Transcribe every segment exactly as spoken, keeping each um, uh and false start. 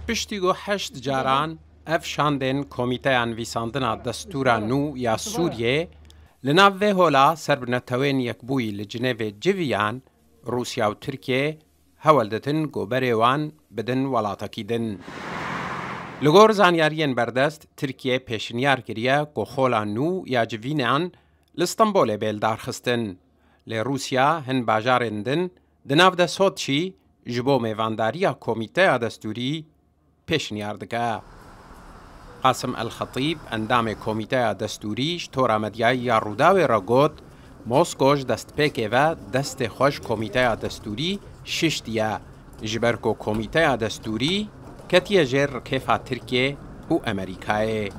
Piştî ku heşt caran ev şandên Komîteya Nivîsandina Destûra Nû ya Sûriyê li nav vê hola ser bi Netewên Yekbûyî li Cinêvê civiyan, Rûsya û Tirkiye hewl ditin ku berê wan bidin welatekî din. Li gor zanyariyên berdest, Tirkiye pêşinyar kiriye ku xola nû ya civînan li Stenbolê bê lidarxistin. Lê Rûsya hin bajarên din, di nav de Soçî, ji bo mêvandariya Komîteya Destûrî pêşniyar dike. Qasim El Xetîb, endamê Komîteya Destûrî, ji tora medyayî ya Rûdawê re got, Mosko ji destpêkê ve destê xwe ji Komîteya Destûrî şiştiye, ji ber ku Komîteya Destûrî ketiye jêr rikêfa Tirkiye û Amerîkayê.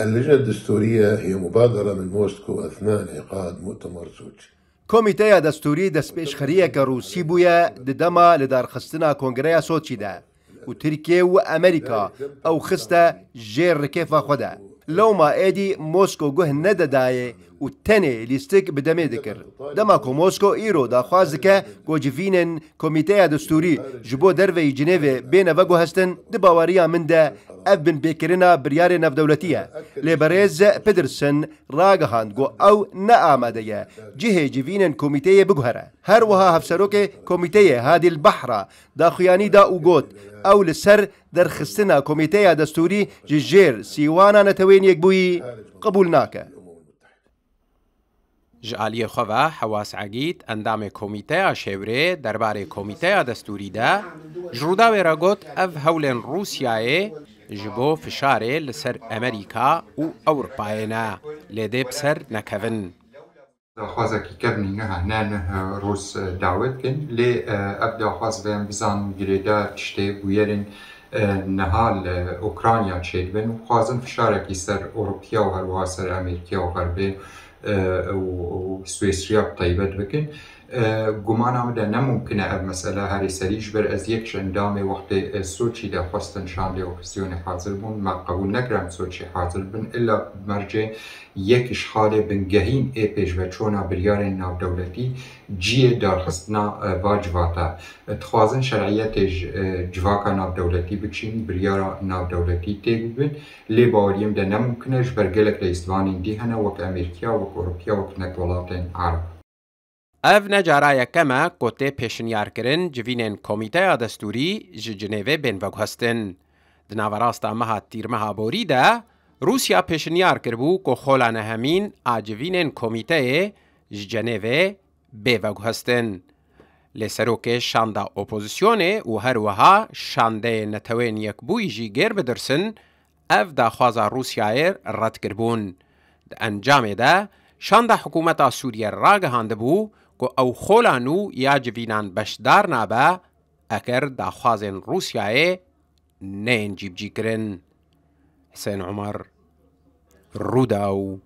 اللجنة الدستورية هي مبادرة من موسكو أثناء انعقاد مؤتمر سوتشي. Komîteya Destûrî destpêşxeriyeke Rûsî bûye di dema lidarxistina Kongreya Soçî de û Tirkiye û Amerîka ew xiste jêr rikêfa xwe de. Lewma êdî Mosko guh nededayê û tenê lîstik bi demê dikir. Dema ku Mosko îro daxwaz dike ku civînên Komîteya Destûrî ji bo derveyî Cinêvê bêne veguhestin, di baweriya min de ev binpêkirina biryarê navdewletî ye. Lê berêz Pedersen ragihand ku ew ne amade ye cihê civînên komîteyê biguhere. Her wiha hevserokê komîteyê Hadî El Behra daxuyanî da û got, ew li ser derxistina Komîteya Destûrî ji jêr sîwana Netewên Yekbûyî qebûl nake. Ji aliyê xwe ve Hewas Egîd, endamê Komîteya Şêwrê derbarê Komîteya Destûrî de, ji Rûdawê re got, ev hewlên Rûsyayê ji bo fişarê li ser Amerîka û Ewropayê ne, lê dê bi ser nekevin. Daxwazekî kevnî niha ne, ne, Rûs, e, dawet kin, lê, e, ev daxwaz vê em bizanin girêdar tiştê bûyerên, e, niha li Ukrayna çêdibin û xwazin fişarekî ser Ewropiya û herwiha ser Amerîkiya û Xerbê, e, û, û Swêsriya bi taybet bikin. E, gumana min de ne mumkin e ev mesele herî serî, ji ber ez yek ji endamê wextê, e, Soçî de xwestin şandê opozîsyonê hazir bûn, me qebûl nekira em Soçî hazir bin, illa mercê yek ji xalê bingehîn ê pêşveçûna biryarên navdewletî cihê darxistina, e, va civata. Dixwazin şer'iyetê ji, e, civaka navdewletî biçîn, biryara navdewletî tê bibin, lê baweriyê min de ne mumkin e, ji ber gelek leyîzvanên dî hene, wek Amerîkiya, wek Ewropiya, wek hinek welatên Ereb. Ev ne cara yekem e ku tê pêşinyarkirin civînên Komîteya Destûrî ji Cinêvê bên veguhestin. Di naverasta meha Tîrmeha borî de Rûsya pêşinyar kiribû ku xola nehemîn a civînên Komîteyê ji Cenêvê bê veguhestin. Lê serokê şanda opozîsyonê û her wiha şandeyê Netewên Yekbûyî jî gêr bidirsin, ev daxwaza Rûsyayê red kiribûn. Di encamê de şanda hikûmeta Sûriyê ragihandibû ku ew xola nû ya civînan beşdar nabe, eger daxwazên Rûsyayê neyên cîbicîkirin. Hisên Umar, Rûdaw,